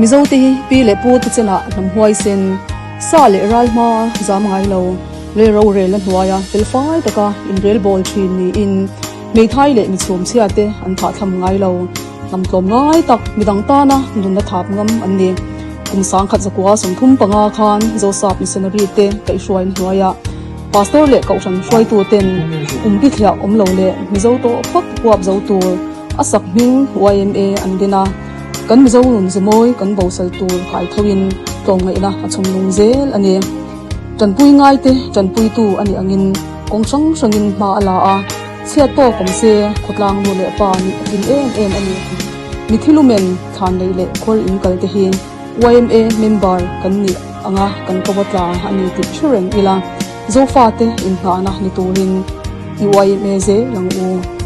Mizote hi pi leh pu te chenah hnam huaisen, sa leh ral hma zam ngai lo, lei rorelna hnuaia felfai taka inrelbawl thin niin hmeithai leh michhumchhia te an thahthlam ngai lo. Hnam tlawm ngai tak midang tana nunna thap ngam an ni. Kum 1035 khan Zosap Missionary te kaihhruain hnuaiah Pastor leh Kohhran hruaitu ten kum bithliah awm lo leh Mizo tawh phawt huap zo tur a sak hming yma an din a. Kan Mizo nun zemawi kan bosal tur kai thoin tlawmngaihna a chhawm nung zel a ni. Tanpui ngaite tanpuitu a nih angin kawng hrang hrangin hma a la a. Chhiat tawk awm se, khawtlang nu leh pa nih a tlin em em a ni. Mithi lumen thlan lei leh khawl in kal te hi yma member kan nih anga kan ko va tla a ni tih hre reng ila, Zofate inngahna ni turin i yma zel ang u.